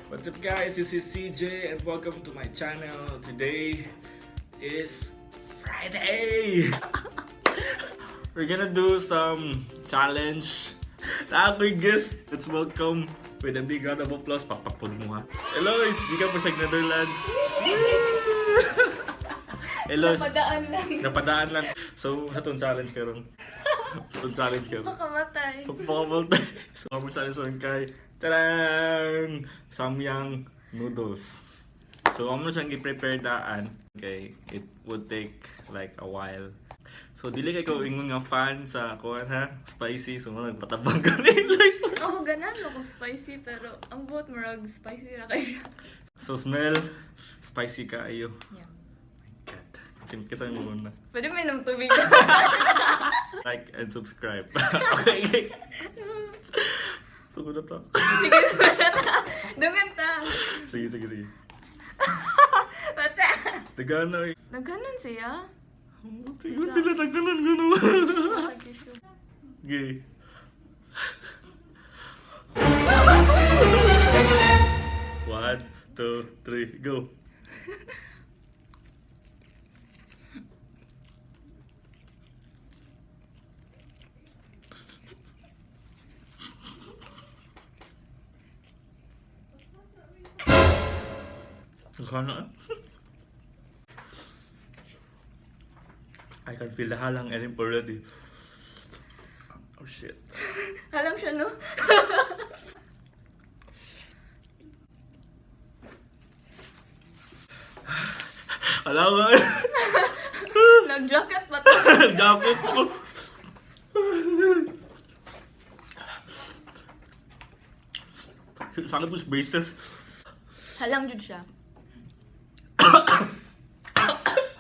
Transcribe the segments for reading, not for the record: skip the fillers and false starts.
What's up, guys? This is CJ and welcome to my channel. Today is Friday! We're gonna do some challenge. Na ako'y guest. Let's welcome with a big round of applause. Pakpakpod mo ha. Eloise, di ka po sa Netherlands. Eloise, Napadaan lang. napadaan lang. So, sa itong challenge karon. Sa itong challenge karon. Makamatay. So, pakabal. So, ang challenge karon kay Tadang! Samyang noodles. So, amo siyang i-prepare daan. Okay, it would take like a while. So, dili kay ko ingon nga fan sa kuan ha, spicy. So, mo nagpatabang ko ni Eloise. Ako ganan mo kung spicy pero ang buot murag spicy ra kayo. So, smell, spicy kaayo. Yeah. God. Simple sa mo muna. Pwede may ng tubig. Like and subscribe. Okay. So, na to. Sige, sulat ta. Dungan ta. Sige, sige, sige. Basta. Nagana eh. Nagganon siya. Tingnan sila, nagganon, gano'n. Okay. One, two, three, go. Gana. I can feel the halang elim already. Oh shit. Alam siya, no? Alam mo. Nag-jacket pa to. Dapat ko. Sakit mo sa braces. Halang jud siya.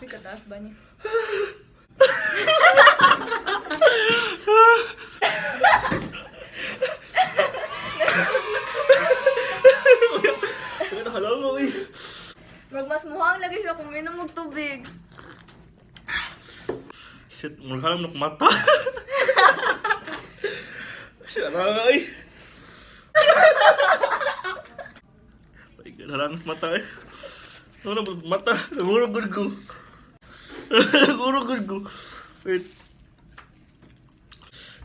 May kataas ba niya? Sakit ang halang mo eh. Murag mas muhang lagi siya kung minom og tubig. Shit, mura ka lang mata. Shit, alam mo eh. Ay, halang sa mata eh. Ano na mata? Nangurog ko. Nangurog ko. Wait.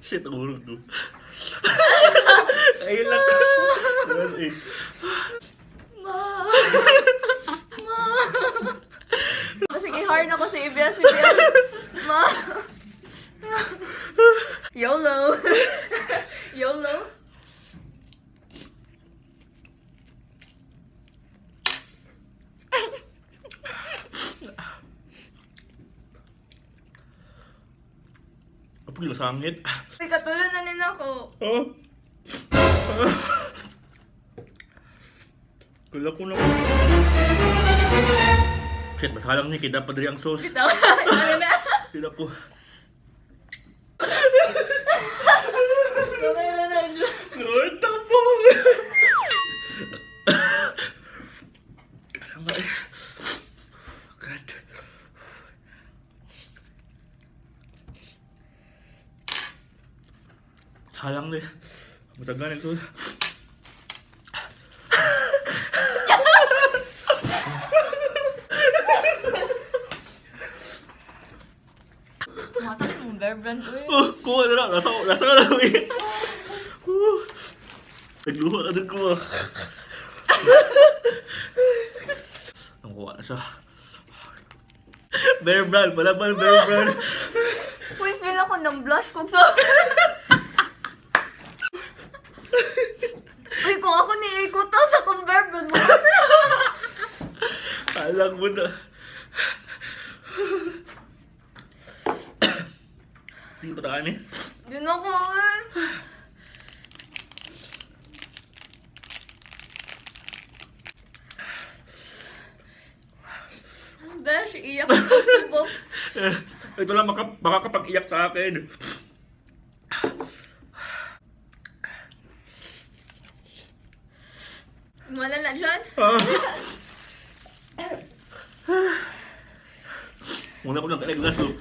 Shit, nangurog ko. Ayun lang. One, eight. Ma! Ma! Sige, hard ako sa ABS CBN. Ma! YOLO! YOLO! Apoy, lasangit. Uy, katulo na nin ako. Oh. Kula ko na. Shit, ba't halang ni kay dapat diri ang sauce. Bitaw. Ano na? Sila ko. Okay na na. Lord, tapong! Alam nga eh. God. Halang ni. Matagal ito. Matang sa mong bear brand, uy. Oh, kuha na lang. Nasa ka lang eh. Oh. Nagluha na din ko ah. Nakuha na siya. Bear brand, wala pa bear brand. Uy, feel ako ng blush kung sa... Uy, kung ako ni Ikuta sa kong bear brand, mo. Alang mo na. Sige, pataan eh. Dun ako, eh. Besh, iyak ako subok. Eh, ito lang makakapag-iyak sa akin. Wala na dyan. Ah. Muna ko lang kailan glass no.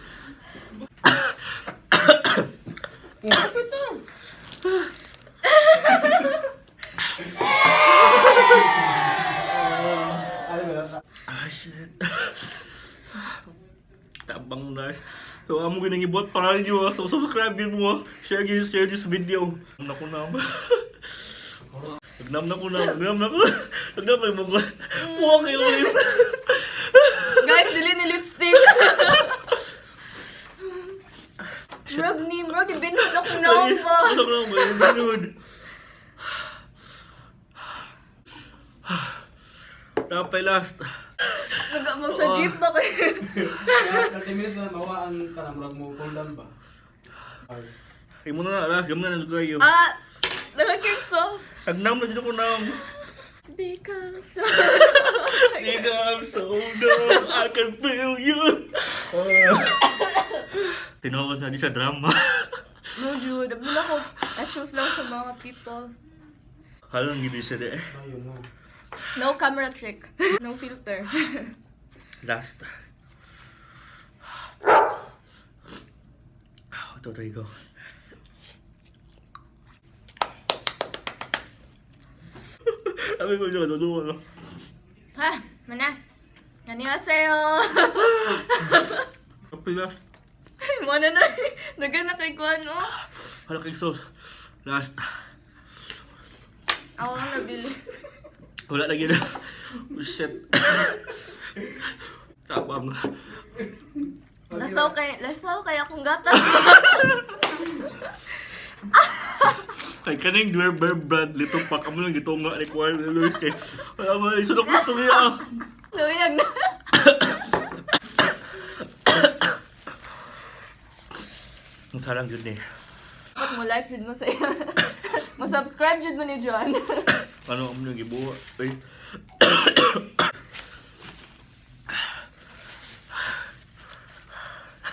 Tabang guys. So amo ginang ibuhat para ninyo ah. So subscribe din mo ah. Share gyud, share this video. Nam na ko na. Nagnam na ko na. Nagnam na ko. Nagnam na mo ko. Puwang kayo ulit. Guys, dili ni lipstick. Murag ni, murag ibinhod ako na ba? Ano ko na ba? Ganun. Napay last. Nag sa jeep ba kayo? 30 minutes na mawa ang kanang murag mo cool down ba? Ay. Imo na last. Gamna na kayo. Ah! Naka-cake sauce. Nagnam na dito ko na. Become so... Nigga, I'm so numb. I can feel you. Tinawag na di sa drama. No, Jude. Abdul ako. I-choose lang sa mga people. Halang hindi siya di. Ayun mo. No camera trick. No filter. Last. Ito, try go. Sabi ko siya, totoo ano. Ha? Mana? Annyeonghaseyo! Happy last. Mana na. Dagan na kay Kwan, oh. Hala kay sauce. Last. Ako ang nabili. Wala lagi na. Oh, shit. Tabang. Lasaw kay akong gatas. Kay kaning Gerber brand little pack amo lang gitunga require ni Luis kay wala mo isunok gusto niya. Luyag na. Ang sarang jud ni. Dapat mo like jud mo sa iya. Mo subscribe jud mo ni John. Ano amo nang gibuhat? Ay.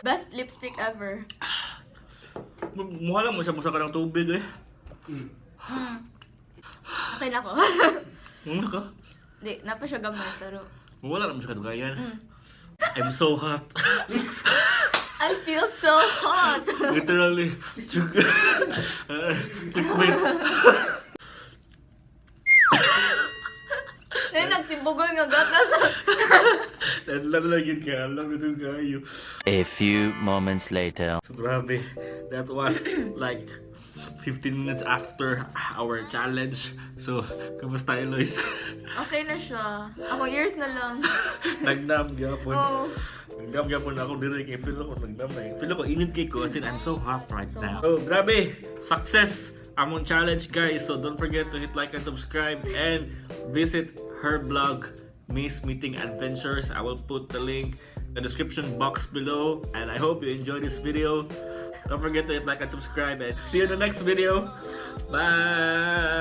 Best lipstick ever. Mukha lang mo siya musa ka ng tubig eh. Okay na ko. Ano ka? Di, napa siya gamay pero Wala naman siya kadugayan. I'm so hot. I feel so hot. Literally. Clickbait. Ngayon nagtibugol nga gatas. Lang lang yun kaya alam ito kayo. A few moments later. So grabe, that was like 15 minutes after our challenge. So, kamusta Eloise? Okay na siya. Akong ears na lang. Nagnam gyapon. Oh. Nagnam gyapon ako diri kay feel ako nagnam na. Feel ako init kay ko as in I'm so hot right So now. hot. So grabe, success among challenge guys. So don't forget to hit like and subscribe and visit her blog Miss Meeting Adventures. I will put the link in the description box below and I hope you enjoyed this video. Don't forget to hit like and subscribe and see you in the next video. Bye!